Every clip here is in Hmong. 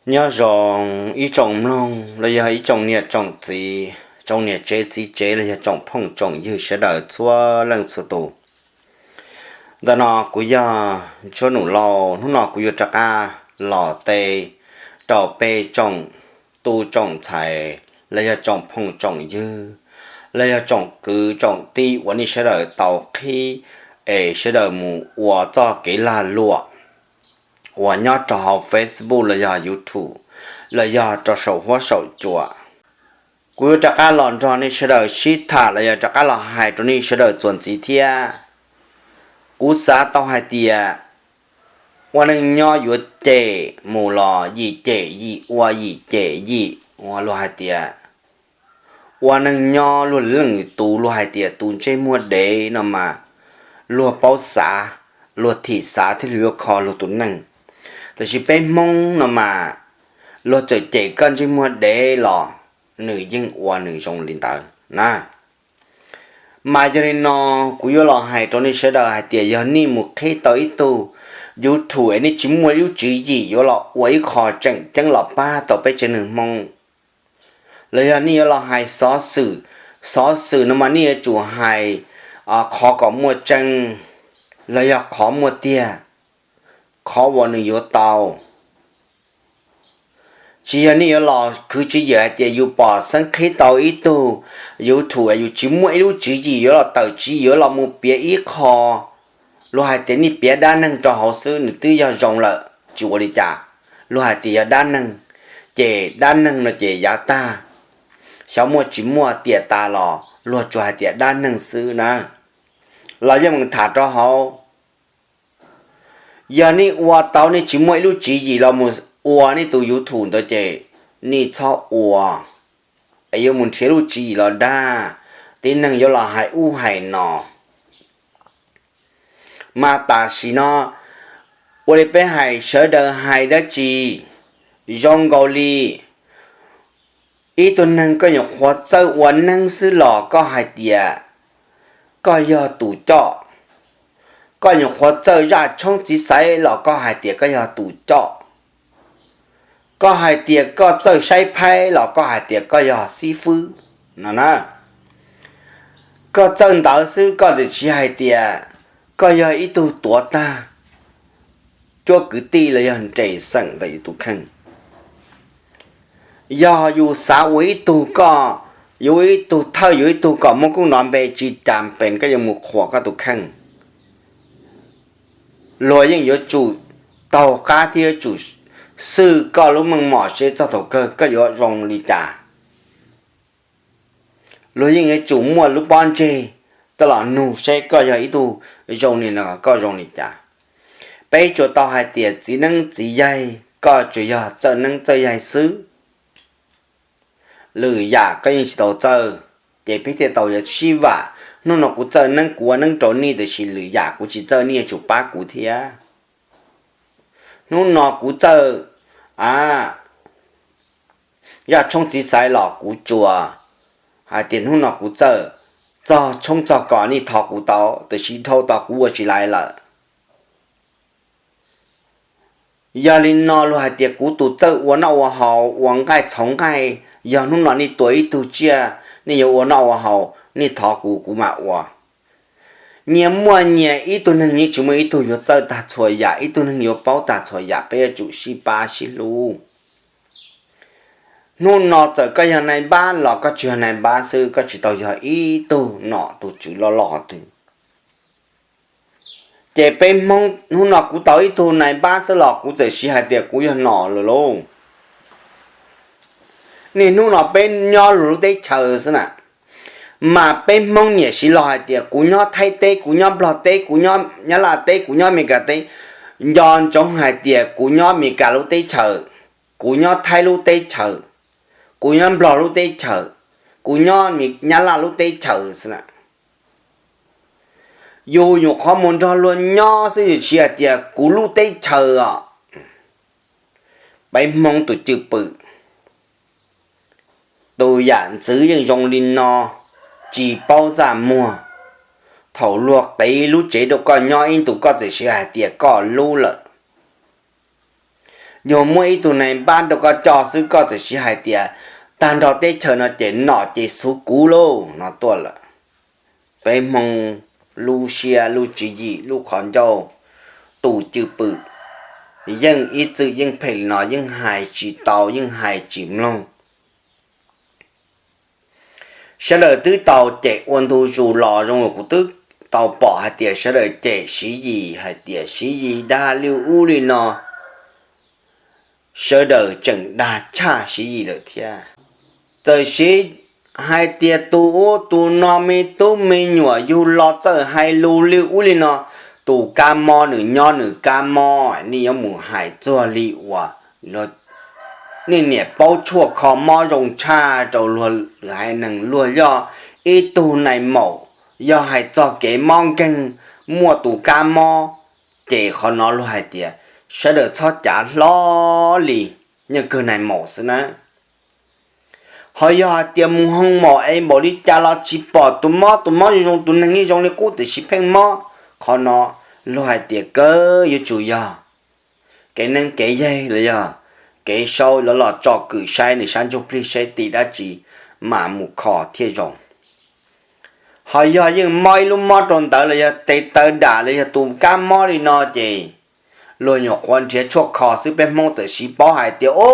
Nyob zoo ib tsoom mloog los yog ib tsoom niam tsoom txiv, tsoom niam tsev txiv tsev los yog tsoom phooj tsoom ywg sawv daws txhua leej txhua tus. Ntawm no kuv yog Tshuab Num Lauj, hnub no kuv yuav rov qab los teb rau peb tsoom tub tsoom ntxhais los yog tsoom phooj tsoom ywg los yog tsoom kwv tsoom tij uas nej sawv daws tau qhib es sawv daws mus ua txoj kev lag luam uas nyob rau hauv Facebook los yog YouTube los yog rau saum huab saum cua. Kuv yuav rov qab los nrog nej sawv daws sib tham los yog rov qab los hais rau nej sawv daws txuas ntxiv thiab. Kuv xav tau hais tias ua neej nyob yuav cem mus los yim cem yim, ua yim cem yim, ua luag hais tias ua neej nyob luag leej tus luag hais tias tus ntsej muag dev no mas luag paub xav, luag thim xav thiab luag yuav kho luag tus neej. Tab sis peb Hmoob no mas luag txawm cem koj ntsej muag dev los nws yeej ua nws zoo li ntawd na. Mas yog li no, kuv yuav los hais rau nej sawv daws hais tias yog nej mus qhib tau ib tug YouTube es nej tsis muaj ib lub tswv yim yuav los ua ib qho tseem ceeb los pab tau peb tsev neeg Hmoob, los yog nej yuav los hais xov xwm, xov xwm no mas nej yuav tsum hais qhov kom muaj tseeb los yog qhov muaj tiag, qhov uas nws yuav tau. Tsis yog nej yuav los khwv tswv yim hais tias yus pom xeeb qhib tau ib tug YouTube es yus tsis muaj ib lub tswv yim yuav los tawm tswv yim yuav los mus piav ib qho, luag hais tias nej piav dab neeg rau hauv xwb nws twb yog zoo lawm tsis ua li cas. Luag hais tias yog dab neeg, ces dab neeg no ces yav tag, xyov muaj tsis muaj tiam tas los luag tsuas hais tias dab neeg xwb na. Los yeej meem tham rau hauv. Yog nej ua tau nej tsis muaj ib lub tswv yim los mus ua nej tus YouTube ntawd ces nej txhob ua, es yuav mus nrhiav lub tswv yim los dag, tib neeg yuav los hais ub hais no. Mas tam sim no ua li peb hais sawv daws hais dab tsi zoo nkaus li ib tug neeg koj nyuam qhuav txawj ua neeb xwb los koj hais tias koj yog tus coj, koj nyuam qhuav txawj zaj tshoob txiv xaiv los koj hais tias koj yog tus coj, koj hais tias koj txawj saib phaib los koj hais tias koj yog xib fwb no na. Koj txawj ntawv xwb koj tsis hais tias koj yog ib tug tuav tag cuab kwv tij los yog nres xeem ntawm yus tus kheej. Yog yus xav ua ib tug koj, yus ib tug thawj yus ib tug kom muaj koob nov npe tsis tas pes koj yuav mus qhuas koj tus kheej. Luag yeej yuav tsum taug qab thiab yuav tsum xwj koj lub meej mom seb txog thaum kawg koj yuav zoo li cas. Luag yeej yuav tsum muaj lub pob ntseg coj los nug seb koj yog ib tug zoo li no koj zoo li cas. Peb tsuas tau hais tias txiv neeb txiv yaig koj tsuas yog txawj neeb txawj yaig xwb. Lwm yam koj yeej tsis tau txawj, ces peb thiaj tau yuav sib vam. Hnub no kuv txawj neeb kuv ua neeb rau nej tiam sis lwm yam kuv tsis txawj nej yuav tsum pab kuv thiab. Hnub no kuv txawj a zaj tshoob txiv xaiv los kuv tsuas hais tias hnub no kuv txawj txog tshoob txog kos nej thov kuv tau, tiam sis dhau tod kuv ua tsis lais lawm. Yog li no luag hais tias kuv tus txawj ua noj ua haus ua nqaij txhoov nqaij, yog hnub no nej tua ib tug tsiaj nej yuav ua noj ua haus nej thov kuv kuv mam ua. Nyias muaj nyias, ib tug neeg yeej tsis muaj ib tug yuav txawj tag txhua yam, ib tug neeg yuav paub tag txhua yam, peb yuav tsum sib pab sib hlub. Hnub no txawm koj yog nais npab los koj tsis yog nais npab xwb, koj tsis tau yog ib tug nom tus tswv loj loj qhov twg. Ces peb Hmoob hnub no kuv tau ib tug nais npab xwb los kuv txawm siv hais tias kuv yog nom lawm lauj. Niaj hnub no peb nyob luag lub teb chaws xwb na, mas peb Hmoob niam siv los hais tias kuv nyob Thaib teb, kuv nyob Nplog teb, kuv nyob Nyab Laj teb, kuv nyob Amelikas teb. Nco ntsoov hais tias kuv nyob Amelikas lub teb chaws, kuv nyob Thaib lub teb chaws, kuv nyob Nplog lub teb chaws, kuv nyob Nyab Laj lub teb chaws xwb na. Yus nyuam qhuav mus nrog luag nyob xwb yus siv hais tias kuv lub teb chaws os. Peb Hmoob tus cwj pwm, tus yam ntxwv yeej zoo li no, tsis paub txaj muag. Thaum luag qiv lub tsev rau koj nyob ib ntus koj txawm siv hais tias koj lub lawm. Yog muaj ib tug neeg npab nrog koj coj xwb koj txawm siv hais tias tag nrho teb chaws no ces nom ces xuv kuv lauj no tuaj lawm. Peb Hmoob lub siab lub tswv yim lub qhov ncauj, tus cwj pwm yeej ib txwm yeej phem li no, yeej hais tsis tau yeej hais tsis mloog. Sawv daws twb tau cem ua ntu zus los zoo uas kuv twb tau pom hais tias sawv daws cem Siv Yis hais tias Siv Yis dag li ub li no, sawv daws tseem dag tshaj Siv Yis lawm thiab. Txawm Siv hais tias tus ub tus no me tub me nyuam yug los txawj hais lus li ub li no, tus kab mob nws nyob nws kab mob, nej yuav mus hais txuag li uas nej niam paub tshuaj kho mob zoo tshaj rau luag lwm haiv neeg. Luag yog ib tug nais maum, yog hais txog kev mob nkeeg, muaj tus kab mob, ces qhov no luag hais tias sawv daws txhob cav hlo li, nyob kawg nais maum xwb na. Ho yog hais tias mus hoo maum es npaum li cas los tsis pom tus mob, tus mob zoo zoo, tus neeg yeej zoo li qub tiam sis pheej mob. Qhov no luag hais tias kawg yuav tsum yog kev neeb kev yaig los yog kev saub los los tso kwm saib nws sab ntsuj plig saib tim dab tsi mam mus kho thiaj zoo. Ho yog yeej mob ib lub mob rau ntawd los yog tes taw dam los yog tus kab mob li no ces luag nyuam qhuav nrhiav tshuaj kho xwb, peb Hmoob txawm siv paub hais tias o,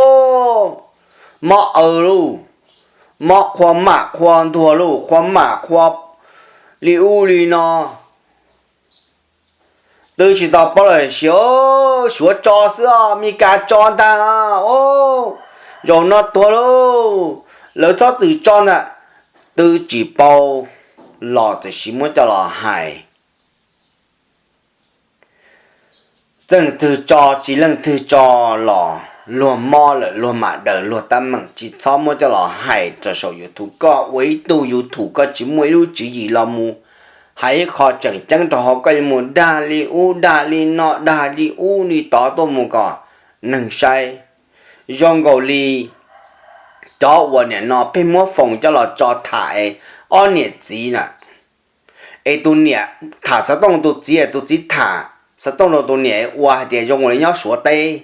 mob aws lauj, mob qhua mam qhua ntuag lauj, qhua mam qhua li ub li no. Twb tsis tau paub los sis, Suav tso xwb os, Meskas tso ntag, zaum no tuag lauj, lawv txhob txwm tso ntag. Twb tsis paub los txawm siv muab coj los hais. Txeej twg tso tsis leej twg tso los luag mob lawm luag mam daws luag tab meeg, tsis txhob muab coj los hais rau saum YouTube. Koj ua ib tug YouTube koj tsis muaj ib lub tswv yim los mus hais ib qho tseem ceeb rau hauv, koj yuav mus dag li ub dag li no dag li ub li tod tuaj mus kom neeg saib. Zoo nkaus li cov uas nim no pheej muab foom coj los tso tham es ob niam txiv na, es tus niam tham xov tooj tus txiv, tus txiv tham xov tooj rau tus niam ua hais tias zoo li nyob Suav teb.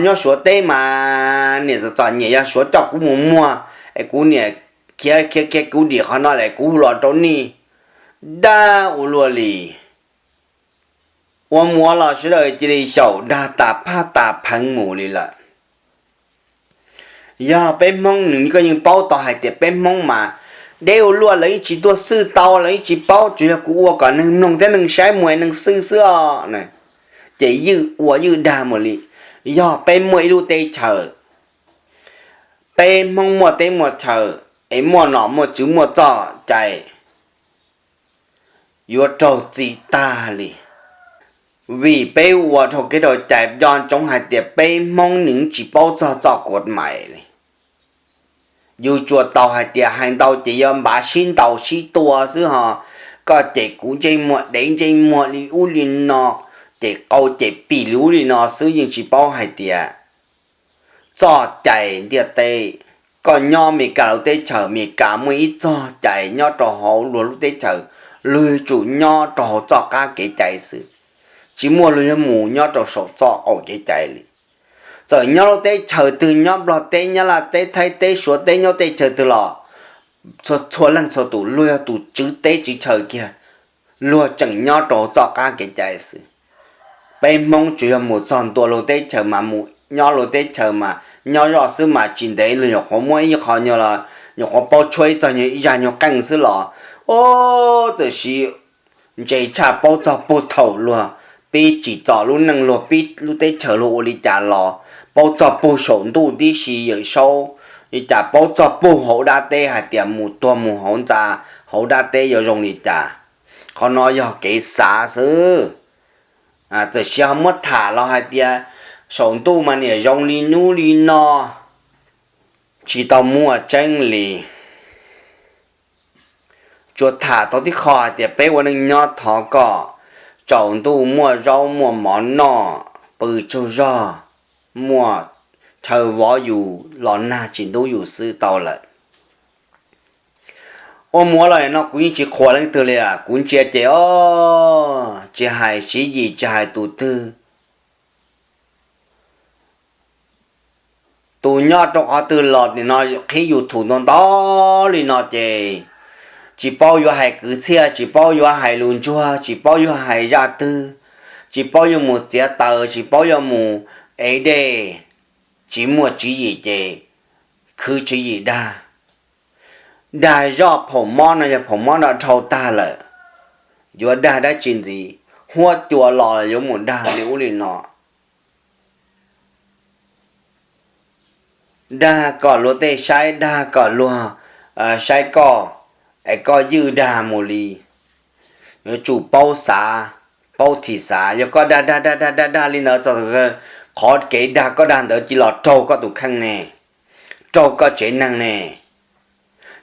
Nyob Suav teb mas niam txom txom nyem, yog Suav coj kuv mus muag es kuv niam khiav khiav khiav kuv dim qhov no lawm kuv hu los rau nej. Dag ua luaj li. Ua mus ua los sawv daws cia li xyaum dag tas phaj tas pheev mus li lawm. Yog peb Hmoob nws koj yeej paub tau hais tias peb Hmoob mas deb ua luaj, lawv yeej tsis tuaj xwj tau, lawv yeej tsis paub, tsuas yog kuv ua kom neeg mloog thiab neeg saib mus es neeg xwj xwb os. Ces ywj ua ywj dag mus li. Yog peb muaj ib lub teb chaws, peb Hmoob muaj teb muaj chaw, es muaj nom muaj tswv muaj txoj cai, yuav raug txim tag li. Vim peb ua dhau kev dhau cai, nco ntsoov hais tias peb Hmoob nws tsis paub txog txoj kuav mais li. Yus tsuas tau hais tias hais ntau ces yuav npav sib ntaus sib tua xwb ho. Koj cem kuv ntsej muag dev ntsej muag li ub li no, cem qau cem pim li ub li no xwb, yeej tsis paub hais tias txoj cai ntiaj teb. Koj nyob Amelikas lub teb chaws, Amelikas muaj ib txoj cai nyob rau hauv luag lub teb chaws, luag yuav tsum nyob rau hauv txoj qab kev cai xwb, tsis muaj luag yuav mus nyob rau saum txoj qaum kev cai li. Txawm nyob lub teb chaws twg, nyob Nplog teb, Nyab Laj teb, Thaib teb, Suav teb, nyob teb chaws twg los txhua leej txhua tus luag yog tus tswv teb tswv chaw kiag, luag tseem nyob rau hauv txoj qab kev cai xwb. Peb Hmoob tsuas yog mus txog ntua luag teb chaws mas mus nyob luag teb chaws mas nyob zoj xwb mas tsis ntev luag nyuam qhuav muab ib qho nyuag los nyuam qhuav paub tshuab ib txog nyuag ib zaj nyuag qeej xwb los, o, txawm siv ntse tshaj paub txog puag thaum luag pib tsim txom lub neej, luag pib lub teb chaws luag ua li cas los paub txog puag saum ntuj tib si Yawm Saub, li cas paub txog puag hauv dab teb hais tias mus tuag mus hauv ntxa hauv dab teb yuav zoo li cas. Qhov no yog kev xav xwb. Txawm siv ho muab tham los hais tias saum ntuj mas niam zoo li nub li no, tsis tau muaj tseeb li. Tsuas tham tau tib qho hais tias peb ua neej nyob thov kom tsaus ntuj muaj zaub muaj mov noj, pw tsaug zog, muaj chaw vov yus los nag tsis ntub yus xwb tau lawm. Ua mus ua los no kuv yeej tsis qhuas leej twg li, kuv ntsia ces o, tsis hais Siv Yis tsis hais tus twg, tus nyob rau qhov twg los nim no qhib YouTube ntau ntau li no ces tsis paub yuav hais kwv txhiaj, tsis paub yuav hais lus ntsuag, tsis paub yuav hais zaj twg, tsis paub yuav mus txiav taws, tsis paub yuav mus ev dej, tsis muaj tswv yim ces khwv tswv yim dag. Dag zoj phaum mob no yog phaum mob no dhau tag lawm, yuav dag dab tsi ntxiv, huab cua los yuav mus dag li ub li no. Dag kom luag tej saib, dag kom luag saib koj, es koj ywj dag mus li. Yuav tsum paub xav, paub thim xav. Yog koj dag dag dag dag dag dag li ntawd txog qhov kev dag koj dag ntawd cia los raug koj tus kheej ne, raug koj tsev neeg ne.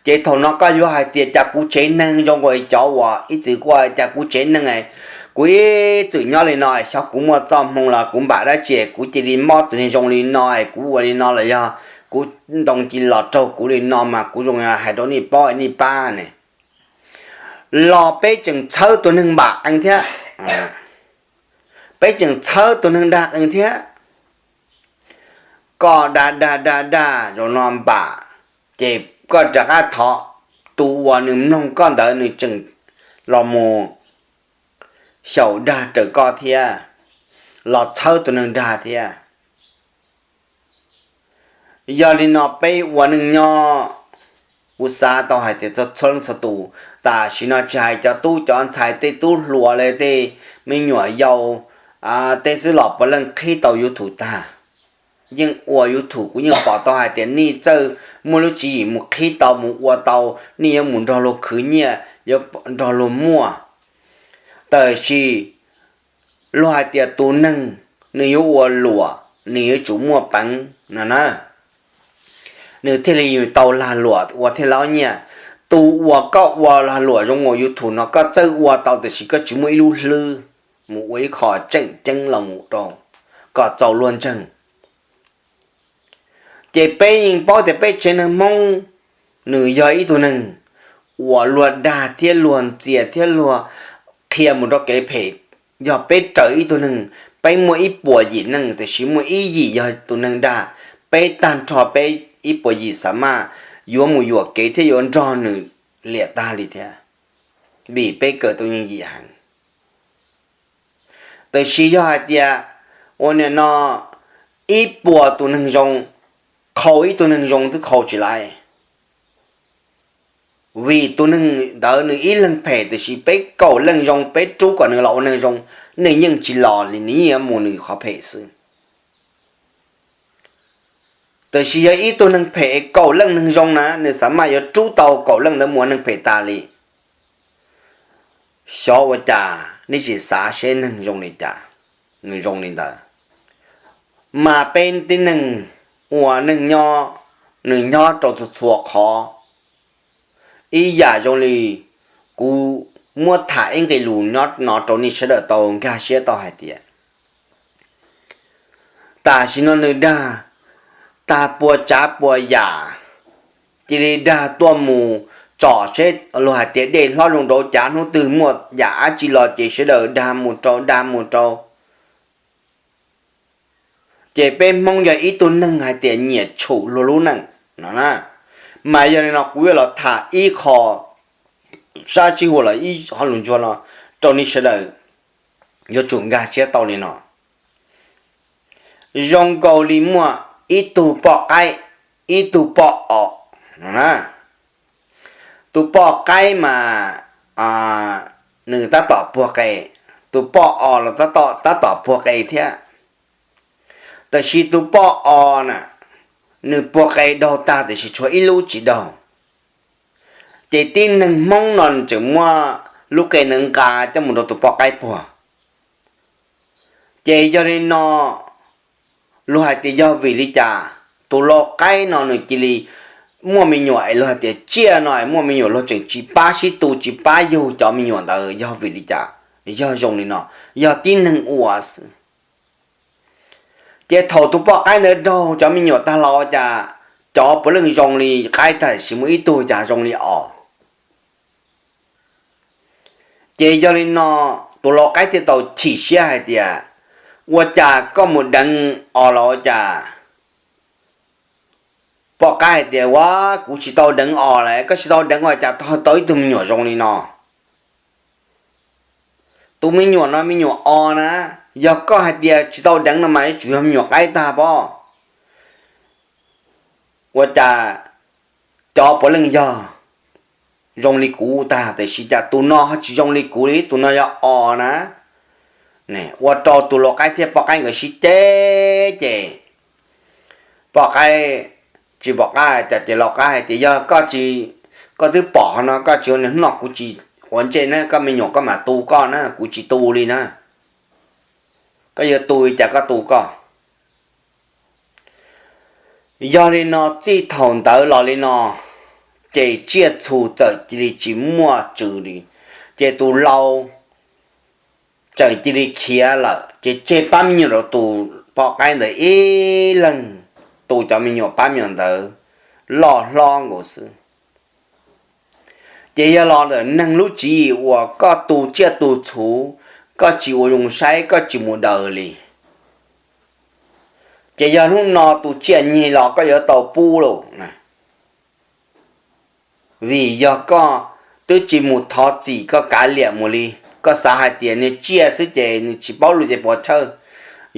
Ces thaum no koj yuav hais tias cas kuv tsev neeg zoo nkaus cov uas ib txwm kuj cas kuv tsev neeg, kuv ib txwm nyob li no, xyov kuv muaj txoj hmoo los kuv npam dab tsi kuv cia li mob tus neeg zoo li no, kuv ua li no los yog kuv ntoo cia li los raug kuv li no mas kuv zoo hais rau nej paub nej pab ne. Los peb tseem txhawb tus neeg npam qees thiab, peb tseem txhawb tus neeg dag qees thiab. Koj dag dag dag dag zaum no npam, ces koj rov qab thov tus uas nws mloog koj ntawd nws tseem los mus xyaum dag raws koj thiab, los txhawb tus neeg dag thiab. Yog li no peb ua neej nyob, kuv xav tau hais tias txhua leej txhua tus, tam sim no tsis hais cov tub cov ntxhais, tej tub hluas li tej me nyuam yaus, tej xwb los puav leej qhib tau YouTube tag. Yeej ua YouTube kuv yeej pom tau hais tias nej txawj muaj lub tswv yim mus qhib tau mus ua tau, nej yuav mus nrog luag khwv nyiaj, yuav nrog luag muaj. Tab sis luag hais tias tus neeg nws yuav ua luam nws yuav tsum muaj peev no na, nws thiaj li tau lag luam ua thiaj laub nyiaj. Tus uas koj ua lag luam zoo ua YouTube no koj txawj ua tau tiam sis koj tsis muaj ib lub hlwb mus ua ib qho tseem ceeb los mus rau kom txaus luag ntseeg. Ces peb yeej paub tias peb tsev neeg Hmoob nws yog ib tug neeg uas luag dag thiab luag ntxias thiab luag qhia mus rau kev phem. Yog peb raws ib tug neeg, peb muaj ib puas yim neeg tiam sis muaj ib yim yog tus neeg dag, peb tag nrho peb ib puas yim xa maj yuav mus yuam kev thiab yuav nrog nws liam tag li thiab, vim peb kawm tau yooj yim heev. Tab sis yog hais tias ua nim no ib puas tus neeg zoo, qhau ib tug neeg zoo twb qhau tsis laiv, vim tus neeg ntawd nws ib leeg phem tiam sis peb kaum leej zoo, peb rub kom nws los ua neeg zoo, nws yeej tsis los li, nws yeej yuav mus nws qhov phem xwb. Tab sis yog ib tug neeg phem kaum leej neeg zoo na, nws xa maj yuav rub tau kaum leej ntawd mus ua neeg phem tas li. Xyov ua cas nej tsis xav seb neeg zoo li cas, nws zoo li ntawd. Mas peb tib neeg ua neej nyob, nws nyob rau txhua txhua qhov. Ib yam zoo li kuv muab tham ib nqe lus nyob no rau nej sawv daws tau nkag siab tau hais tias tam sim no nws dag tag puas tsav puas yam, cia li dag tuaj mus tsom seb luag hais tias dej hlob zoo nraud cas hnub twg muaj yam dab tsi los ces sawv daws dag mus rau dag mus rau. Ces peb Hmoob yog ib tug neeg hais tias nyiam tshum luag lub neej no na. Mas yog li no kuv yuav los tham ib qho sab sij huam los ib qho lus ntsuag no rau nej sawv daws yuav tsum nkag siab tau li no. Zoo nkaus li muaj ib tug poj qaib, ib tug poj os no na. Tus poj qaib mas nws tab tom puag qe, tus poj os los tab tom puag qe thiab. Tab sis tus poj os na, nws puag qe daug tag tab sis tshuav ib lub tsis daug. Ces tib neeg Hmoob no tseem muab lub qe ntawd nqa coj mus rau tus poj qaib puag. Ces yog li no, luag hais tias yog vim li cas tus lau qaib no nws cia li muaj me nyuam es luag hais tias tsiaj no es muaj me nyuam luag tseem tsis pab sib tu tsis pab yug cov me nyuam ntawd yog vim li cas? Yog zoo li no, yog tib neeg ua xwb. Ces thaum tus poj qaib ntawd raug cov me nyuam tag los cas cov puav leej zoo li qaib tab sis muaj ib tug cas zoo li os. Ces yog li no, tus lau qaib thiaj tau chim siab hais tias ua cas koj mus deev os los ua cas Poj qaib hais tias, Ua, kuv tsis tau deev os lawm. Koj tsis tau deev os cas tau ib tug me nyuam zoo li no? Tus me nyuam no me nyuam os na. Yog koj hais tias tsis tau deev no mas yuav tsum yog me nyuam qaib tag pob. Ua cas cov puav leej yog zoo li kuv tag, tiam sis cas tus no ho tsis zoo li kuv li, tus no yog os na. Ua rau tus lau qaib thiab poj qaib nkawd sib ceg ces poj qaib, tsis pom qab cas ces lau qaib hais tias, Yog koj tsis, koj twb pom no koj tsis ua, hnub no kuv tsis quav ntsej na, koj me nyuam koj mam tu koj na, kuv tsis tu li na. Koj yuav tu li cas koj tu koj. Yog li no txij thaum ntawd los li no ces tsiaj txhu txawm cia li tsis muaj tswv li, ces tus lau tseem cia li khiav lawm ces tseg pab me nyuam rau tus poj qaib ntawd ib leeg, tu cov me nyuam pab me nyuam ntawd loj hlob nkaus xwb. Ces yog los ntawm neeg lub tswv yim uas koj tu tsiaj tu txhu, koj tsis ua zoo saib, koj tsis mus daws li, ces yog hnub no tus tsiaj nyeg los koj yuav tau pub lauj. Vim yog koj twb tsis mus thov txim koj kav liam mus li, koj xav hais tias niag tsiaj xwb ces nws tsis paub lus ces puas chawj.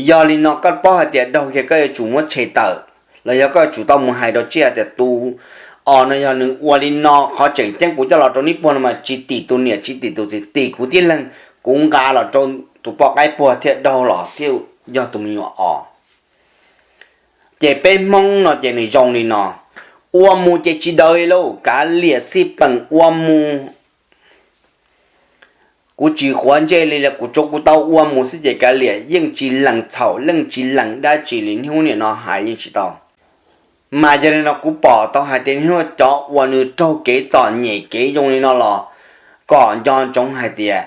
Yog li no koj paub hais tias daug kiag koj yuav tsum muab tshem tawm, los yog koj yuav tsum tau mus hais rau tsiaj tias tus os no yog nws ua li no, qhov tseem ceeb kuv coj los rau neb puag no mas tsis tim tus niam tsis tim tus txiv, tim kuv tib leeg, kuv nqa los rau tus poj qaib puag thiaj daug los thiaj yog tus me nyuam os. Ces peb Hmoob no ces nws zoo li no, ua mus ces tsis daws li lauj, kav liam xij peem ua mus. Kuv tsis quav ntsej li los kuv tsuav kuv tau ua mus xwb ces kav liam, yeej tsis lees txhaum yeej tsis lees dab tsi li, niaj hnub nim no hais yeej tsis tau. Mas yog li no kuv pom tau hais tias niaj hnub cov uas nws raug kev txom nyem kev zoo li no los kom nco ntsoov hais tias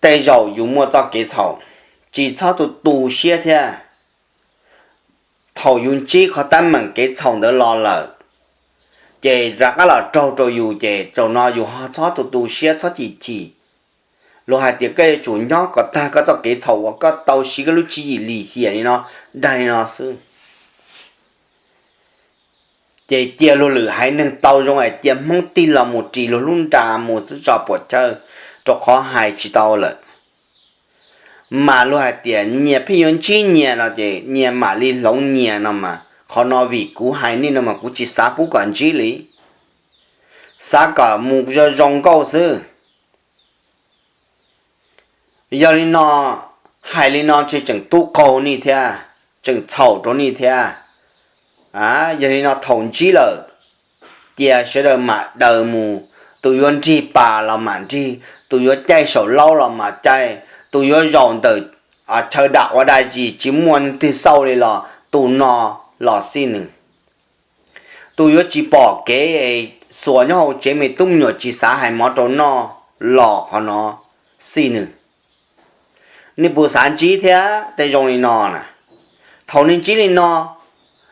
tej zaum yus muaj txoj kev txhaum, tsis txhob tu tu siab thiab. Thaum yus ntsib qhov teeb meem kev txhaum ntawd los lawm, ces rov qab los raug rau yus ces zaum no yus ho txhob tu tu siab txhob chim chim. Luag hais tias koj yuav tsum nyob kom tag koj txoj kev txhaum uas koj tau siv koj lub tswv yim lim hiam li no, dag li no xwb. Ces cia luag lwm haiv neeg tau zoo es cia Hmoob tig los mus ris luag lub nra mus xwb tso puas chawj, rau qhov hais tsis tau lawm. Mas luag hais tias nyias pheej yuav ntsib nyias no ces nyias mam li hloov nyias no mas, qhov no vim kuv hais nej no mas kuv tsis xav pub kom ntsib li, xav kom mus zoo zoo nkauj xwb. Yog li no, hais li no ntshe tseem tub qaug nej thiab, tseem txhaum rau nej thiab. Yog li no thaum ntsib lawm, cia sawv daws mam daws mus, tus yuav nrig pas los mam nrig, tus yuav caij saum laub los mam caij, tus yuav zaum ntawm chaw dam ua dab tsi tsis muaj leej twg xauj li los tus no los xij nws. Tus yuav tsis pom kev es xuas nyob hauv tsev me tub me nyuam tsis xav hais mov rau noj los qhov no xij nws. Nej puas xav ntsib thiab tej zoo li no na? Thaum nej ntsib li no,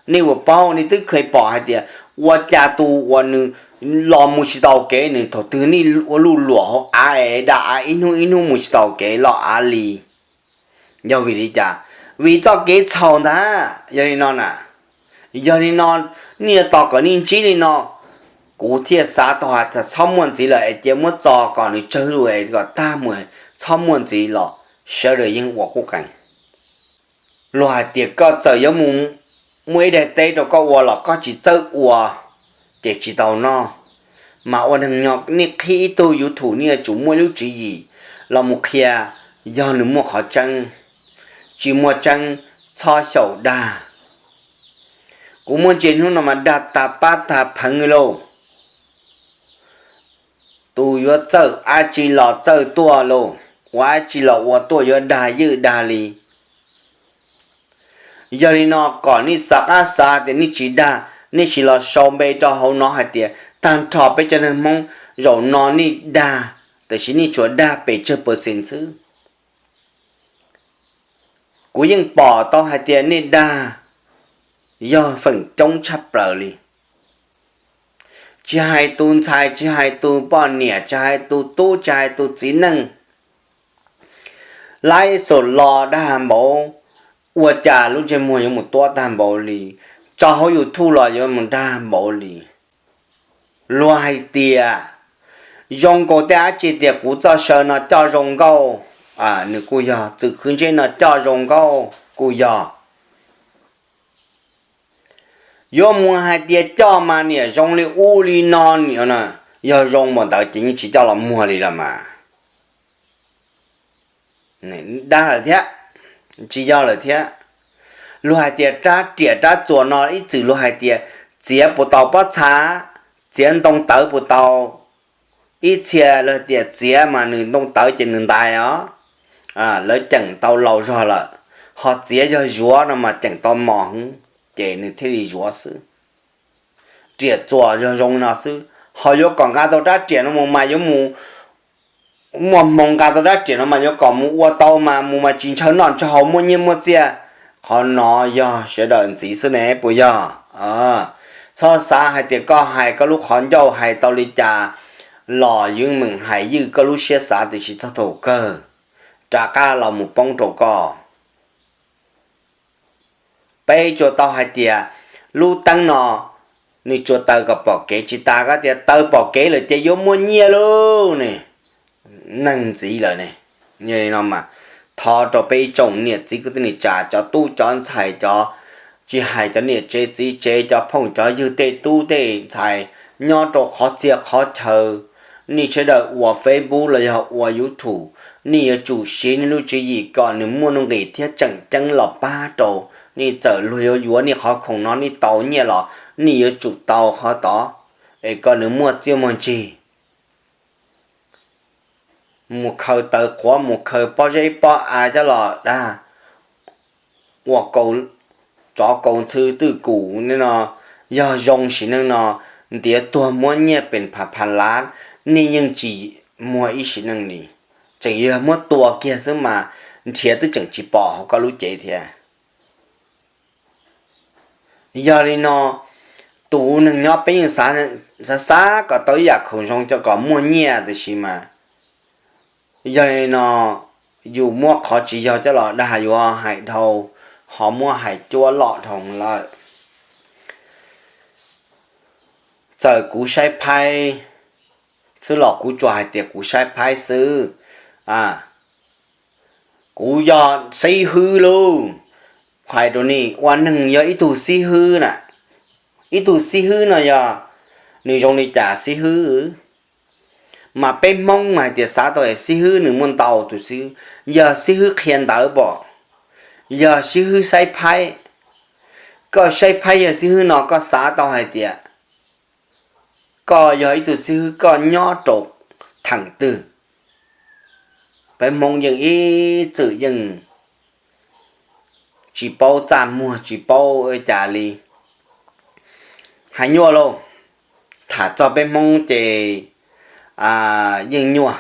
nej puas paub, nej twb kheev pom hais tias ua cas tus uas nws los mus tsis tau kev, nws thaum twg nej ua luj luam hauv av es da av ib hnub ib hnub mus tsis tau kev los av li. Yog vim li cas? Vim txoj kev txhaum ntag. Yog li no na, yog li no, nej yuav tos kom nej ntsib li no, kuv thiaj xav tau hais tias txhob muaj ntxiv lawm es cia muab txo kom nws tsawg zuj es kom tag mus, txhob muaj ntxiv los sawv daws yeej ua qub qees. Luag hais tias koj txawm yuav mus muaj ib daim teb rau koj ua los koj tsis txawj ua, ces tsis tau noj. Mas ua neeg nyob nej qhib ib tug YouTube nej yuav tsum muaj lub tswv yim los mus qhia, yog nws muaj qhov tseeb, tsis muaj tseeb txhob xyaum dag. Kuv muaj ntsia hnub no mas dag tag pab tag pheev lauj. Tus yuav txawj dab tsi los txawj tuaj lauj, ua dab tsi los ua tuaj yuav dag ywj dag li. Yog li no kom nej xav qab xav tias nej tsis dag, nej sim los sau npe rau hauv no hais tias tag nrho peb cov neeg Hmoob zaum no nej dag, tiam sis nej tsuas dag pes tsawg percent xwb. Kuv yeej pom tau hais tias nej dag yog feem coob tshaj plaws li. Tsis hais tus ntxhais, tsis hais tus poj niam, tsis hais tus tub, tsis hais tus txiv neej, laib xaum los dag npaum, ua cas lub ntsej muag yuav mus tuab tag npaum li. tso hauv YouTube los yuav mus dag npaum li. Luag hais tias zoo nkaus tej dab tsi tias kuv txoj saw no coj zoo nkauj, nws kuj yog, txwm khwv ntsej no coj zoo nkauj kuj yog. Yuav mus hais tias coj mas niam zoo li ub li no, yog zoo npaum ntawd ces yeej tsis coj los muag li los mas. Dab lawm thiab, tsis yog lawm thiab. Luag hais tias rab riam rab txuas no ib txwm luag hais tias txiav puas tau pob txha, txiav ntoo tawv puas tau. Ib txhia luag tias txiav mas nws ntoo tawv ces nws ntais os, lawv ceem tau laus zog lawm. Ho txiav yog zuav no mas ceem tau mos heev, ces nws thiaj li zuav xwb. Riam txuas yog zoo no xwb, ho yuav kom nqa tau rab riam no mus mas yuav mus, muaj hmoo nqa tau rab riam no mas yuav kom mus ua tau mas mus mas tsis ntshaw noj ntshaw haus, muaj nyiaj muaj txiaj. Qhov no yog sawv daws ntxiv xwb ne, puas yog? Txhob xav hais tias koj hais koj lub qhov ncauj hais tau li cas los yeej meem hais ywj koj lub siab xav, tiam sis txog thaum kawg rov qab los mus poob rau koj. Peb tsuas tau hais tias lub teeb no nws tsuas taws kom pom kev, tsis tas koj tias taws pom kev lawm ces yuav muaj nyiaj lauj ne. Neeg ntxiv lawm ne. Yog li no mas thov rau peb ib tsoom niam txiv kwv tij neej tsa, cov tub cov ntxhais, cov, tsis hais cov niam tsev txiv tsev, cov phooj cov ywg, tej tub tej ntxhais nyob rau qhov txhia qhov chaw, nej sawv daws ua Facebook los yog ua YouTube, nej yuav tsum siv nej lub tswv yim kom nws muaj nuj nqis thiab tseem ceeb los pab rau nej. Txawm luag yuav yuav nej qhov khoom no nej tau nyiaj los nej yuav tsum tau qhov tod, es kom nws muaj txiaj muaj ntsig. Mus khaws taws qhuav, mus khaws pob zeb pob av coj los dag, ua tsov kaus ntxhw twj kum no, yog zoo sim neej no ntiav tuag muab nyiaj pes phav phav lav, nej yeej tsis muag ib sim neej li. Tseem yog muab tua kiag xwb mas nrhiav twb tseem tsis pom hauv koj lub cev thiab. Yog li no, tus neeg nyob peb yeej xav, xav kom tau ib yam khoom zoo coj kom muaj nyiaj, tiam sis mas yog li no, yus muab qhov tsis yog coj los dag yuav hais dhau, ho muab hais cuab loj dhau lawm. Txawm kuv saib phaib xwb los kuv tsuas hais tias kuv saib phaib xwb. Kuv yog xib hwb lauj, hais rau nej, ua neeg yog ib tug xib hwb na. Ib tug xib hwb no yog nws zoo li cas xib hwb? Mas peb Hmoob hais tias xav tau es xib hwb nws muaj ntau tus xib hwb. Yog xib hwb qhia ntawv pom, yog xib hwb saib phaib. Koj saib phaib yog xib hwb no koj xav tau hais tias koj yog ib tug xib hwb koj nyob rau theem twg? Peb Hmoob yeej ib txwm yeej tsis paub txaj muag tsis paub ua cas li. Hais nyuaj lauj, tham txog peb Hmoob ces yeej nyuaj.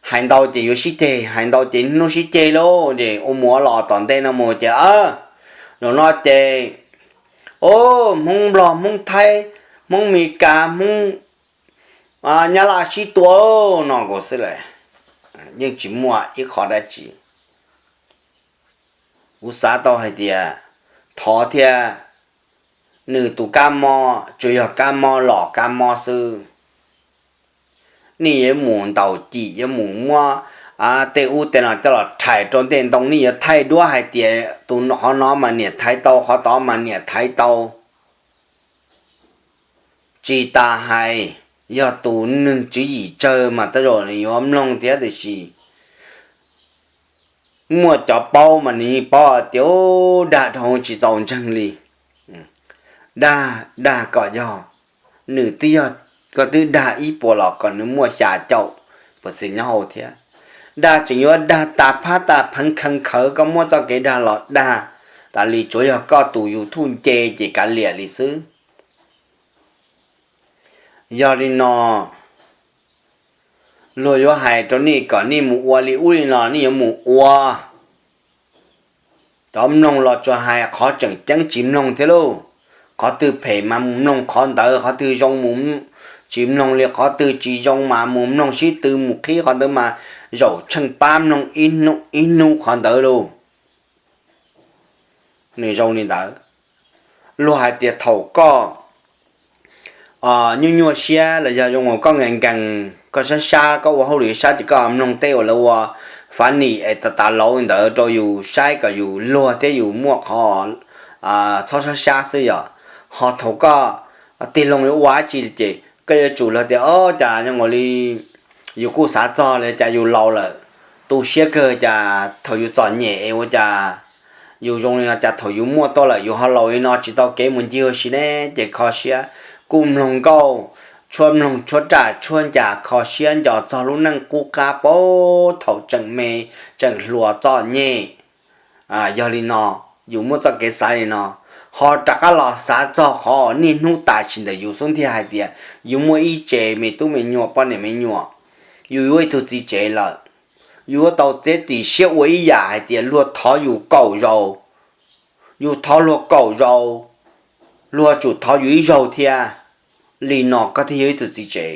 Hais ntau ces yuav sib ceg, hais ntau ces hnub sib ceg lauj, ces ua mus ua los tom ntej no mus ces, zaum no ces, o, Hmoob Nplog, Hmoob Thaib, Hmoob Mes Kas, Hmoob Nyab Laj sib tua no nkaus xwb lawm. Yeej tsis muaj ib qho dab tsi. Kuv xav tau hais tias thov thiab, nws tus kab mob tsuas yog kab mob los kab mob xwb. Nej yuav mus ntaus cim, yuav mus muab tej ub tej no coj los rhais rau ntej ntoo, nej yuav thaij duab hais tias tus qhov no mas niam thaiv tau, qhov tod mas niam thaiv tau. Tsis tas hais, yog tus neeg tswv yim tsawg mas tej zaum nws yuav mloog thiab, tiam sis muaj cov paub mas nws yeej paub tias, u, dag dhau tsis txaus ntseeg li. Dag, dag kom yog, nws twb yog, koj twb dag ib puas los kom nws muaj xya caum percent nyob hauv thiab. Dag tseem yuav dag tas phab tas pheev kheev khawv, koj muab txoj kev dag los dag tas li, tsuav yog koj tus YouTube nce ces kav liam li xwb. Yog li no, luag yuav hais rau nej kom nej mus ua li ub li no, nej yuav mus ua. Cov mloog los tsuas hais qhov tseem ceeb tsis mloog thiab lauj. Qhov twg phem mas mus mloog qhov ntawd, qhov twg zoo mus, tsis mloog li, qhov twg tsis zoo mas mus mloog sib tw mus qhib qhov ntawd mas zaum tsheej pab mloog ib hnub qhov ntawd lauj. Nws zoo li ntawd. Luag hais tias thaum koj nyuaj nyuaj siab los yog zoo uas koj nkees nkees, koj sab sab, koj ua hauj lwm sab ces koj mloog tej uas lawv ua funny es tas tas laus ntawd rau yus saib kom yus luag thiab yus muaj qhov txhob sab sab xwb yom. Ho thaum koj tig loo yuav ua dab tsi ces koj yuav tsum luag tias, o, cas zoo nkaus li yus kuj xav txog li cas yus laus lawm, tu siab kawg, cas thaum yus txom nyem es ua cas yus zoo li no, cas thaum yus muaj tuaj lawm yus ho laus li no tsis tau kev mus ncig ua si ne. Ces kho siab, kuj mloog nkauj, tshuab mloog tshuab raj tshuab ncas, kho siab nco txog lub neej qub qab puag thaum tseem me tseem hluas txom nyem. Yog li no, yus muaj txoj kev xav li no, ho rov qab los xav txog qhov niaj hnub tam sim ntawm yus xub ntiag hais tias yus muaj ib tsev me tub me nyuam poj niam me nyuam, yus yuav ib tug txiv tsev lawm, yus yuav tau txiav txim siab ua ib yam hais tias luag thov yus kaum zaus, yus thov luag kaum zaus, luag tsum thov yus ib zaug thiab. Li no koj thiaj yog ib tug txiv tsev.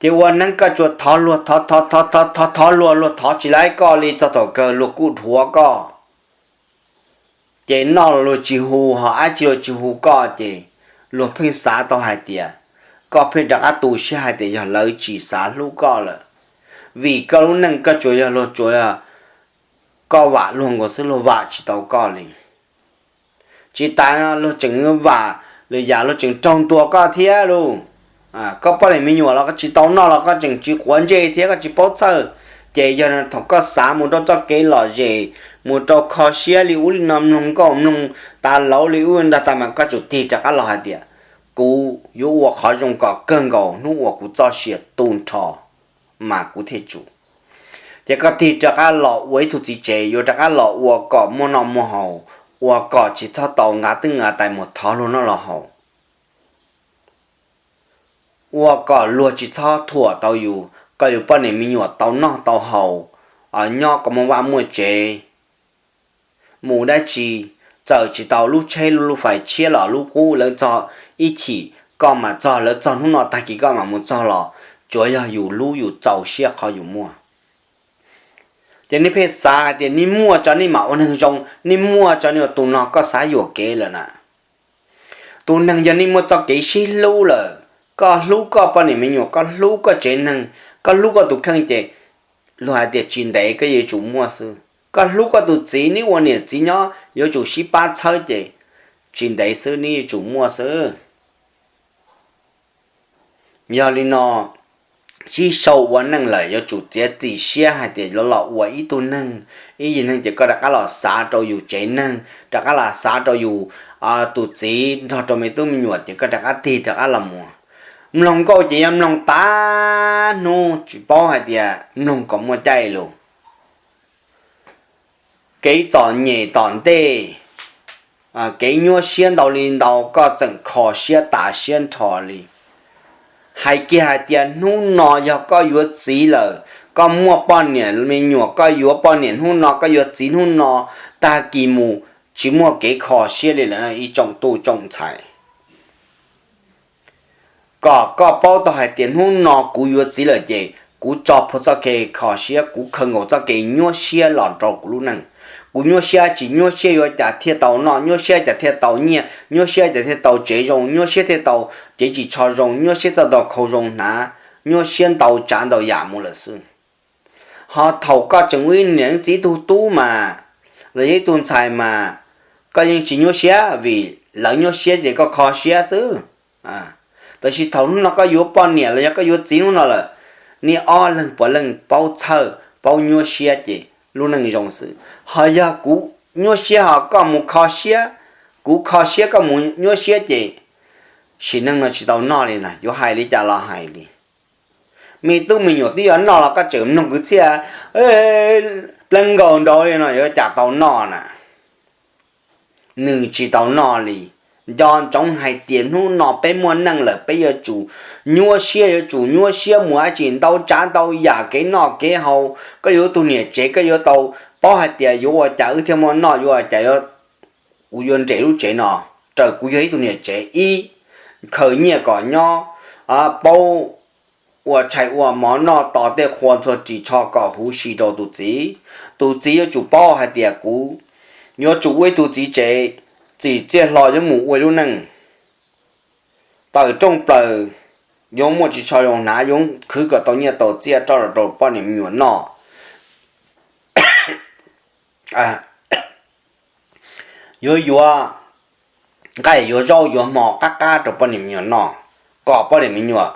Ces ua neeb koj tsuas thov luag thov thov thov thov thov luag, luag thov tsis laib koj li, txog thaum kawg luag kuj dhuav koj. Ces noj los luag tsis hu, ho dab tsi luag tsis hu koj, ces luag pheej xav tau hais tias koj pheej rov qab tu siab hais tias yog lawv tsis xav hlub koj lawm, vim koj lub neej koj tsuas yog luag tsuas, koj vam luag nkaus xwb, luag vam tsis tau koj li. Tsis tas no luag tseem vam lwm yam, luag tseem raug ntuas koj thiab lauj. Koj poj niam me nyuam los koj tsis tau noj los koj tseem tsis quav ntsej thiab koj tsis paub txhawj. Ces yog thaum koj xav mus rau txoj kev lom zem, mus rau kho siab li ub li no, mloog nkauj mloog tas laus li ub ntag tas mas koj tsum tig rov qab los hais tias kuv yuav ua qhov zoo kom kawg nkaus hnub uas kuv txoj sia tu nrho mas kuv thiaj tsum. Ces koj tig rov qab los ua ib tug txiv tsev, yuav rov qab los ua kom muaj noj muaj haus, ua kom tsis txhob tau nqa twb nqa tais mus thov luag noj los haus, ua kom luag tsis txhob thuam tau yus, kom yus poj niam me nyuam tau noj tau haus, nyob kom muaj vaj muaj tsev. Mus dab tsi, txawm tsis tau lub tsheb lub lub fais tshiab los lub qub lawv txog ib chim, koj mam txog, lawv txog hnub no tag kis koj mam mus txog los tsuav yog yus hlub yus txaus siab qhov yus muaj. Ces nej pheej xav hais tias nej muaj tso nej mam ua neeg zoo, nej muaj tso nej ua, tus no koj xav yuam kev lawm na. Tus neeg yog nej muaj txoj kev sib hlub lawm, koj hlub koj poj niam me nyuam, koj hlub koj tsev neeg, koj hlub koj tus kheej ces luag hais tias tsis ntev koj yuav tsum muaj xwb. Koj hlub koj tus txiv, neb ua niam txiv nyob yuav tsum sib pab txhawb ces tsis ntev xwb neb yuav tsum muaj xwb. Yog li no, sib sau ua neej lawm yuav tsum txiav txim siab hais tias yuav los ua ib tug neeg, ib yim neeg ces koj rov qab los xav rau yus tsev neeg, rov qab los xav rau yus tus txiv nrog rau me tub me nyuam ces koj rov qab tig rov qab los mus. Mloog nkauj ces yog mloog tas hnub tsis paub hais tias mloog kom muaj caij lus. Kev txom nyem tom ntej, kev nyuaj siab ntau li ntau koj tseem kho siab tas siab nrho li. Hais kiag hais tias hnub no yog koj yuav txiv lawm, koj muaj poj niam me nyuam, koj yuav poj niam hnub no, koj yuav txiv hnub no, tag kis mus tsis muaj kev kho siab li lawm ib tsoom tub tsoom ntxhais. Kom koj paub tau hais tias hnub no kuv yuav txiv lawm ces kuv tso plhuav txoj kev kho siab, kuv khaws nkaus txoj kev nyuaj siab los rau kuv lub neej. Kuv nyuaj siab tsis nyuaj siab yuav cas thiaj tau noj, nyuaj siab cas thiaj tau nyiaj, nyuaj siab cas thiaj tau tsev zoo, nyuaj siab thiaj tau cev ris tsho zoo, nyuaj siab thiaj tau khau zoo hnav, nyuaj siab ntau tsav ntau yam mus lawm xwb. Ho thaum koj tseem ua ib niam ib txiv ib tug tub mas, los yog ib tug ntxhais mas, koj yeej tsis nyuaj siab vim lawv nyuaj siab ces koj kho siab xwb. Tab sis thaum hnub no koj yuav poj niam los yog koj yuav txiv hnub no lawm, nej ob leeg puav leej paub txhawj paub nyuaj siab ces lub neej zoo xwb. Ho yog kuv nyuaj siab ho koj mus kho siab, kuv kho siab koj mus nyuaj siab ces sim neej no tsis tau noj li na, yuav hais li cas los hais li. Me tub me nyuam twb yuav noj los koj tseem mloog kwv txhiaj pleev nkaus nraud li no yuav cas tau noj na. Nws tsis tau noj li. Nco ntsoov hais tias hnub no peb muaj neej lawm peb yuav tsum nyuaj siab, yuav tsum nyuaj siab mus dab tsi ntau tsav ntau yam kev noj kev haus. Koj yuav tus niam tsev koj yuav tau paub hais tias yuav ua cas wb thiaj muaj noj, yuav ua cas kuv yuav nres lub tsev no, raws kuv yog ib tug niam tsev ib, khaws nyiaj kom nyob, paub ua tshais ua mov noj, tos tej qhua ntxhua ris tsho kom huv si rau tus txiv. Tus txiv yuav tsum paub hais tias kuv yuav tsum ua ib tug txiv tsev, txim txiaj hlo yuav mus ua lub neej tawm rooj plaws, yuav muaj ris tsho zoo hnav, yuav khwv kom tau nyiaj tau txiaj rau rau poj niam me nyuam noj. Yuav yuav nqaij yuav zaub yuav hmo qab qab rau poj niam me nyuam noj, kom poj niam me nyuam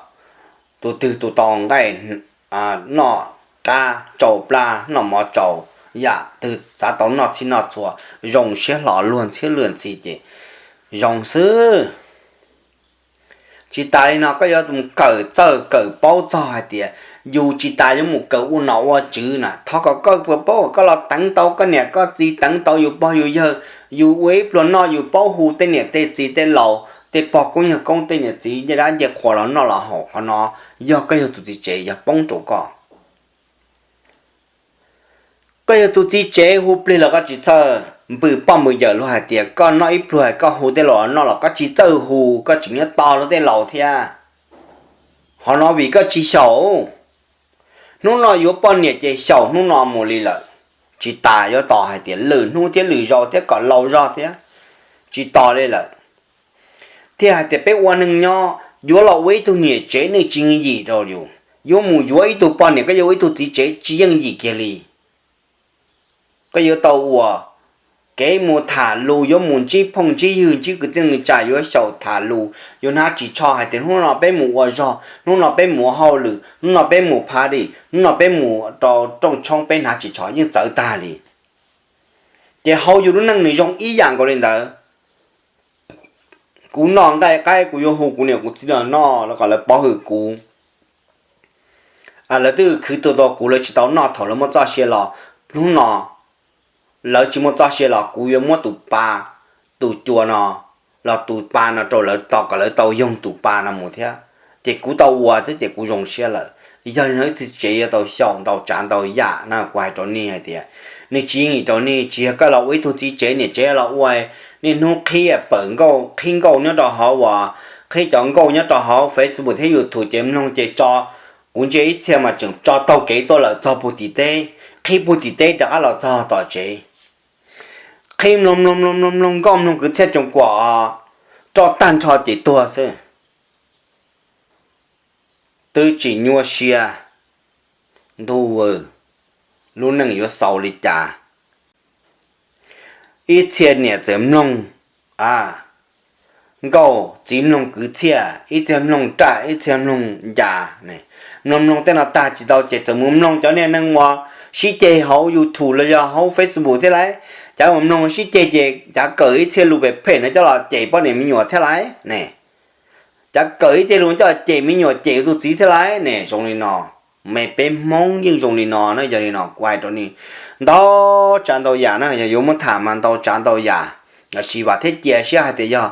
tus twg tus tau nqaij noj qab tsau plab noj mov tsau, yam twg xav tau noj txhij noj txhua, zoo siab hlo luag ntxhi luag ntxhi ces zoo xwb. Tsis tas li no koj yuav mus kawm txawj kawm paub txog hais tias yus tsis tas yuav mus kawm ua nom ua tswv na, thov kom koj puas paub kom koj los teev tau koj niam koj txiv, teev tau yus pog yus yawg, yus ua ib pluag noj yus paub hu tej niam tej txiv tej laus tej pog koob yawg koob tej niam txiv ncej dab ncej qhua los noj los haus. Qhov no yog koj yog tus txiv tsev yog poob rau koj. Koj yog tus txiv tsev hu plig los koj tsis txawj, npws poj npws yawm luag hais tias koj noj ib pluag koj hu tej laus noj los koj tsis txawj hu, koj tseem nyob tos luag tej laus thiab. Qhov no vim koj tsis xyaum. Hnub no yuav poj niam ces xyaum hnub no mus li lawm, tsis tas yuav tos hais tias lwm hnub thiab lwm zaus thiab kom laus zog thiab, tsis tos li lawm. Thiaj hais tias peb ua neeg nyob yuav los ua ib tug niam tsev nej tsis yeej yim rau yus, yuav mus yuav ib tug poj niam koj yuav ua ib tug txiv tsev tsis yeej yim kiag li. Koj yuav tau ua kev mus tham lus, yuav mus ntsib phooj ntsib ywg ntsib kwv tij neej tsa yuav xyaum tham lus, yuav hnav ris tsho hais tias hnub no peb mus ua zog, hnub no peb mus ua hauj lwm, hnub no peb mus party, hnub no peb mus rau rooj tshoob peb hnav ris tsho yeej txawv tag li. Ces hauv yus lub neej nws zoo ib yam nkaus li ntawd. Kuv noj nqaij qaib kuv yuav hu kuv niam kuv txiv los noj los kom lawv pov hwm kuv. Lawv twb khwv tuag tau kuv lawv tsis tau noj thaum lawv muaj txoj sia los, hnub no lawv tsis muaj txoj sia los kuv yuav muab tus pa, tus cua no, los tus pa no rau lawv tos kom lawv tau yoog tus pa no mus thiab. Ces kuv tau ua thiab ces kuv zoo siab lawm. Yog li no ib tug txiv tsev yuav tau xyaum ntau tsav ntau yam na, kuv hais rau nej hais tias nws tsis yeej rau nej, tsis yog koj los ua ib tug txiv tsev niam tsev los ua niaj hnub qhib pawm nkauj qhib nkauj nyob rau hauv uas, qhib cov nkauj nyob rau hauv Facebook thiab YouTube ces mloog ces tso, kuv ntsia ib txhia mas tseem tso taug kev tuaj lawm txog puag tim teb, qhib puag tim teb rov qab los txog tom tsev, qhib mloog mloog mloog mloog mloog nkauj mloog kwv txhiaj coos kuam roj tag nrho ces tuag xwb. Twb tsis nyuaj siab, ntuj, lub neej yuav xaus li cas? Ib txhia niam txawm mloog nkauj, txiv mloog kwv txhiaj, ib txhia mloog raj, ib txhia mloog ncas. Mloog mloog tej no tag tsis tau ces txawm mus mloog cov niag neeg uas sib ceg hauv YouTube los yog hauv Facebook thiab lauj. Cov uas mloog sib ceg ces cav kawm ib txhia lus phem phem no coj los cem poj niam me nyuam thiab lauj ne. Cav kawm ib txhia lus coj los cem me nyuam cem tus txiv thiab lauj ne. Zoo li no, me peb Hmoob yeej zoo li no na. Yog li no kuv hais rau nej ntau tsav ntau yam na, yog yuav muab tham mas ntau tsav ntau yam. Lossis vam thiab cia siab hais tias yog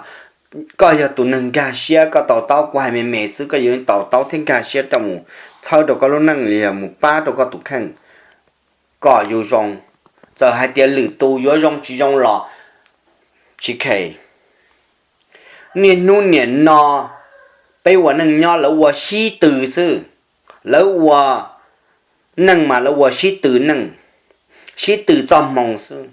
koj yog tus neeg nkag siab koj to taub, kuv hais me me xwb, koj yuav to taub thiab nkag siab coj mus txhawb rau koj lub neej los yog mus pab rau koj tus kheej kom yus zoo. Txawm hais tias lwm tus yuav zoo tsis zoo los tsis khe. Niaj hnub niam no peb ua neej nyob lawv ua sib tw xwb, lawv ua neej mas lawv ua sib tw neej, sib tw txoj hmoo xwb.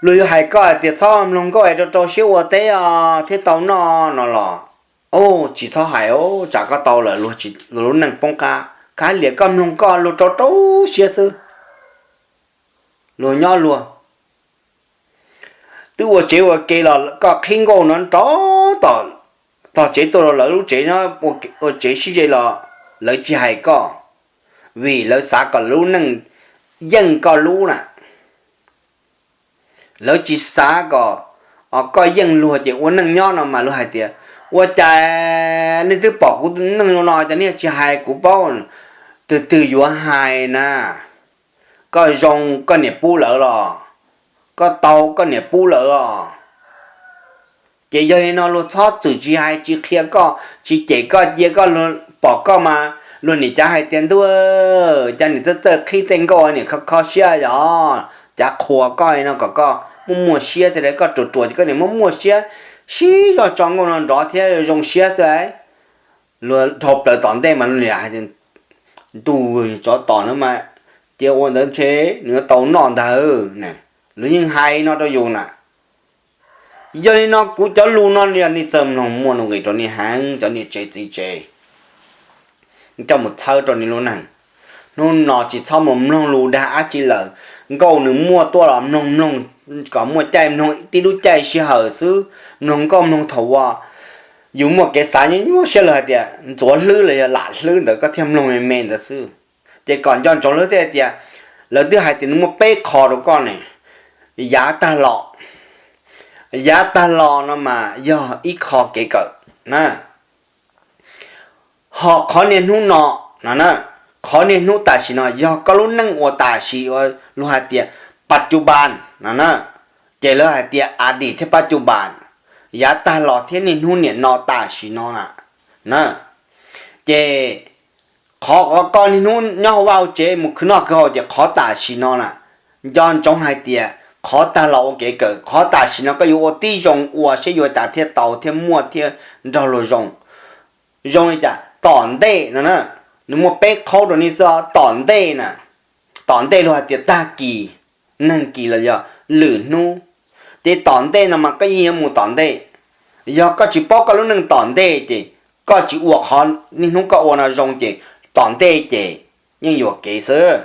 Luag yuav hais koj hais tias txhob mloog nkauj es rau rau siab ua teb os thiab tau noj no los, tsis txhob hais, tsam koj tau lawm luag lub neej poob qab. Kav liam koj mloog koj, luag rau rau siab xwb. Luag nyob luag, twb ua tsev ua ke los koj qhib nkauj no rov tom tog tsev tuaj rau lawv lub tsev no, ua tsev sib ze los lawv tsis hais koj, vim lawv xav kom lub neej yeej koj lub na. Lawv tsis xav kom koj yeej luag ces ua neej nyob no mas luag hais tias ua cas nej twb pom kuv neej zoo no cas nej tsis hais kuv paub. Twg twg yuav hais na? Koj zoo koj niam pub lawv los? Koj tau koj niam pub lawv los? Ces yog li no luag txhob txwm tsis hais tsis qhia koj tsis cem koj cia koj, pom koj mas luag nim cav hais tias ntuj, cas nim txawj txawj qhib tej nkauj nim kho kho siab yog, cav qhuas koj no kom koj muaj muaj siab thiab, koj ruam ruam ces koj nim muaj muaj siab, sib zog tso nkauj no nrov thiab zoo siab xwb lauj. Luag dhau plaws tom ntej mas luag nim hais tias ntuj, tsov tom no mas cia ua ntawd ntshe nws yuav tau noj ntag na. Luag yeej hais no rau yus na. Yog li no kuv cov lus no yog nej txawj mloog muaj nuj nqis rau nej heev cov niam tsev txiv tsev, coj mus txhawb rau nej lub neej. Hnub no tsis txhob mus mloog lus dag dab tsi lawm. Nkauj nws muaj tuaj los mloog mloog kom muaj caij mloog tib lub caij sij hawm xwb, mloog nkauj mloog thaum uas yus muaj kev xav nyuaj nyuaj siab lawm hais tias ntxuav hlwb los yog lam hlwb ntawd koj thiaj mloog me me ntawd xwb. Ces kom nco ntsoov lawv thiaj hais tias, lawv twb hais tias nws muaj peb qho rau koj ne. Yav tag los, yav tag los no mas yog ib qho kev kawm na. Ho qhov niaj hnub no no na, qhov niaj hnub tam sim no yog koj lub neej uas tam sim uas luag hais tias pas cus pas no na, ces lawv hais tias a dis thiab pas cus pas, yav tag los thiab niaj hnub niam no tam sim no na. Ces qhov uas koj niaj hnub nyob hauv vaj hauv tsev mus khwv noj khwv haus ces qhov tam sim no na, nco ntsoov hais tias qhov tag los ua kev kawm, qhov tam sim no koj yuav ua tib zoo ua saib yuav cas thiaj tau thiaj muaj thiaj nrog luag zoo. Zoo li cas? Tom ntej no na, nws muaj peb qhov rau nej xwb. Tom ntej na, tom ntej luag hais tias tag kis, neeg kis los yog lwm hnub. Ces tom ntej no mas koj yeej yuav mus tom ntej. Yog koj tsis paub koj lub neej tom ntej ces koj tsis ua qhov niaj hnub koj ua no zoo ces tom ntej ces yeej yuam kev xwb.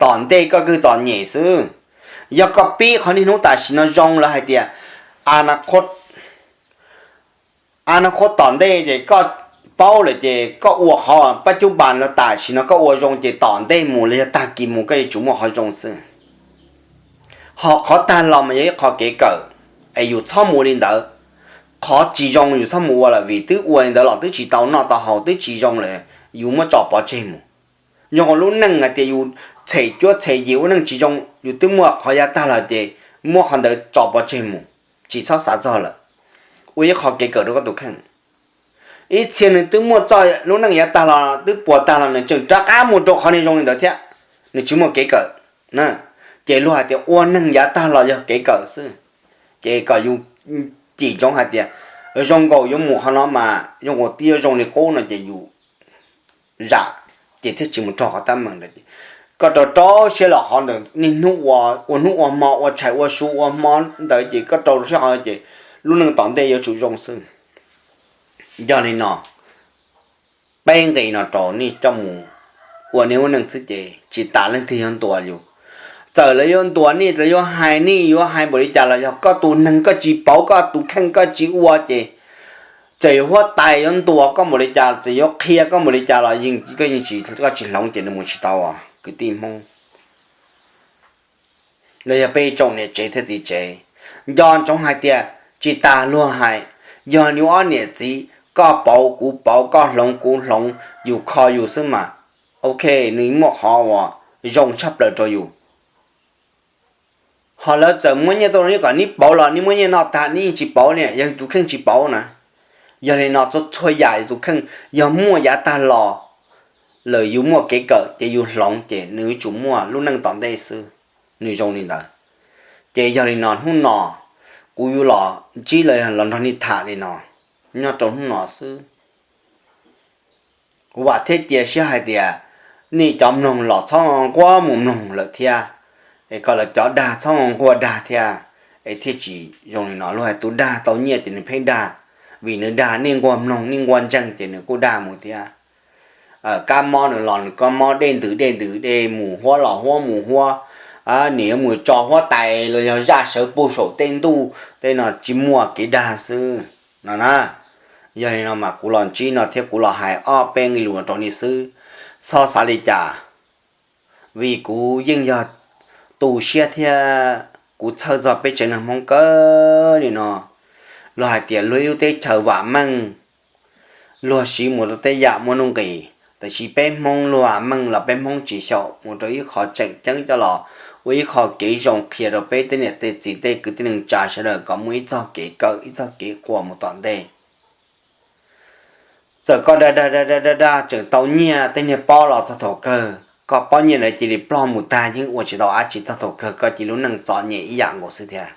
Tom ntej koj kwj txom nyem xwb. Yog koj pib qhov niaj hnub tam sim no zoo lawv hais tias a na qhuab tom ntej ces koj paub lawm ces koj ua qhov pas cus pas los tam sim no koj ua zoo ces tom ntej mus los yog tag kis mus koj yuav tsum muaj qhov zoo xwb. Ho qhov tag los mas yog ib qho kev kawm, es yus txhob mus ua li ntawd. Qhov tsis zoo yus txhob mus ua lawm vim twb ua li ntawd los twb tsis tau noj tau haus twb tsis zoo lawm, yus muab tso pov tseg mus. Zoo ua lub neej hais tias yus txhem cuab txhem yim ua neej tsis zoo, yus twb muaj qhov yav tag los ces muab qhov ntawd tso pov tseg mus, tsis txhob xav txog lawm. Ua ib qho kev kawm rau koj tus kheej. Ib txhia nws twb muaj txoj lub neej yav tag los twb puas tag los nws tseem rov qab mus rau qhov niag zoo li ntawd thiab, nws tsis muaj kev kawm. Ces luag hais tias ua neeg yav tag los yog kev kawm xwb. Ces kom yus cim ntsoov hais tias zoo nkaus yuav mus qhov no mas zoo nkaus twb yuav zoo li qub no ces yus zam, ces thiaj tsis mus raug qhov teeb meem ntawd. Koj rau rau siab los qhov ntawd niaj hnub ua, ua hnub ua hmo ua tshais ua su ua hmo ntawd ces koj rau siab qhov ces lub neej tom ntej yuav tsum zoo xwb. Yog li no, peb nqe no rau nej coj mus ua nej lub neej xwb ces tsis tas leej twg yuav ntuas yus. Txawm lawv yuav ntuas nej, lawv yuav hais nej yuav hais npaum li cas los yog koj tus neeg koj tsis pauv, koj tus kheej koj tsis ua ces txawm yuav huab tais yuav ntuas koj npaum li cas, txawm yuav qhia koj npaum li cas los yeej koj yeej tsis, koj tsis hloov ces nws mus tsis tau os kwv tij Hmoob. Los yog peb tsoom niam tsev thiab txiv tsev, nco ntsoov hais tias tsis tas luag hais, yog nws ob niam txiv koj pauv kuv pauv koj hloov kuv hloov, yus kho yus xwb mas ok, nws muaj qhov uas zoo tshaj plaws rau yus. Ho lawv txawm muab nyiaj tuaj rau neb kom neb pauv los neb muab nyiaj noj tag neb yeej tsis pauv ne, yog tus kheej tsis pauv na. Yog li no txhua txhua yam yus tus kheej yog muaj yav tag los lawm yus muaj kev kawm ces yus hloov ces nws yuav tsum muaj lub neej tom ntej xwb. Nws zoo li ntawd. Ces yog li no hnub no kuv yuav los ntsib los los nrog nej tham li no nyob rau hnub no xwb. Kuv vam thiab cia siab hais tias nej cov mloog los txhob nquag mus mloog lawm thiab, es kom lawv cov dag txhob nquag dag thiab, es thiaj tsis zoo li no. Luag hais tus dag tau nyiaj ces nws pheej dag, vim nws dag nej nquag mloog nej nquag ntseeg ces nws kuj dag mus thiab. Kab mob nws los nws kab mob, dej ntws dej ntws dej, mus huab los huab mus huab, nws yuav mus tso huab tais los yog zaj sawv puag saum tej ntuj tej no tsis muaj kev dag xwb no na. Yog li no mas kuv los ntsib no thiab kuv los hais ob peb nqe lus no rau nej xwb, txhob xav li cas, vim kuv yeej yog tu siab thiab kuv txhawj txog peb tsev neeg Hmoob kawg li no. Luag hais tias luag ib lub teb chaws vam meej, luag siv mus rau tej yam muaj nuj nqis, tiam sis peb Hmoob luag vam meej los peb Hmoob tsis xyaum mus rau ib qho tseem ceeb coj los ua ib qho kev zoo qhia rau peb tej niam tej txiv tej kwv tij neej tsa sawv daws kom muaj ib txoj kev kawm ib txoj kev quas mus tom ntej. Txawm koj dag dag dag dag dag dag tseem tau nyiaj tej niag pob los txog thaum kawg koj pob nyiaj ntawd cia li ploj mus tag yeej ua tsis tau dab tsi, txog thaum kawg koj cia li lub neej txom nyem ib yam nkaus xwb thiab.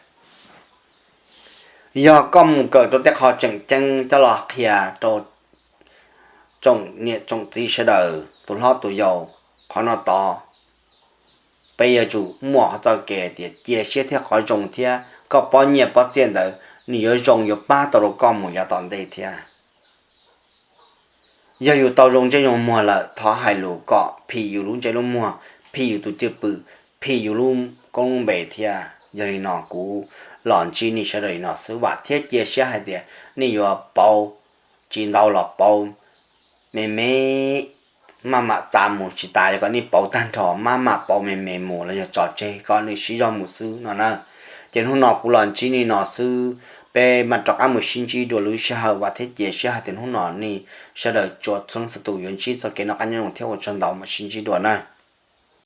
Yog koj mus kawm rau tej qho tseem ceeb coj los qhia rau tsoom niam tsoom txiv sawv daws tus hlob tus yau, qhov no tod peb yuav tsum muaj txoj kev tias cia siab thiab qhov zoo thiab koj pob nyiaj pob txiaj ntawd nws yuav zoo yuav pab tau rau koj mus yav tom ntej thiab. Yog yus tau zoo ntsej zoo muag lawm thov hais lus kom phim yus lub ntsej lub muag, phim yus tus cwj pwm, phim yus lub koob lub npe thiab. Yog li no kuv los ntsib nej sawv daws li no xwb, vam thiab cia siab hais tias nej yuav pauv tsis ntau los pauv me me, maj mam txav mus tsis tas, yog kom nej pauv tag nrho maj mam pauv me me mus los yog tso tseg kom nws siv zog mus xwb no na. Ces hnub no kuv los ntsib nej no xwb, peb mam rov qab mus sib ntsib dua lwm sij hawm, vam thiab cia siab hais tias hnub no nej sawv daws txhua leej txhua tus yuav ntsib txoj kev noj qab nyob zoo thiab ua tsaug ntau, mam sib ntsib dua na.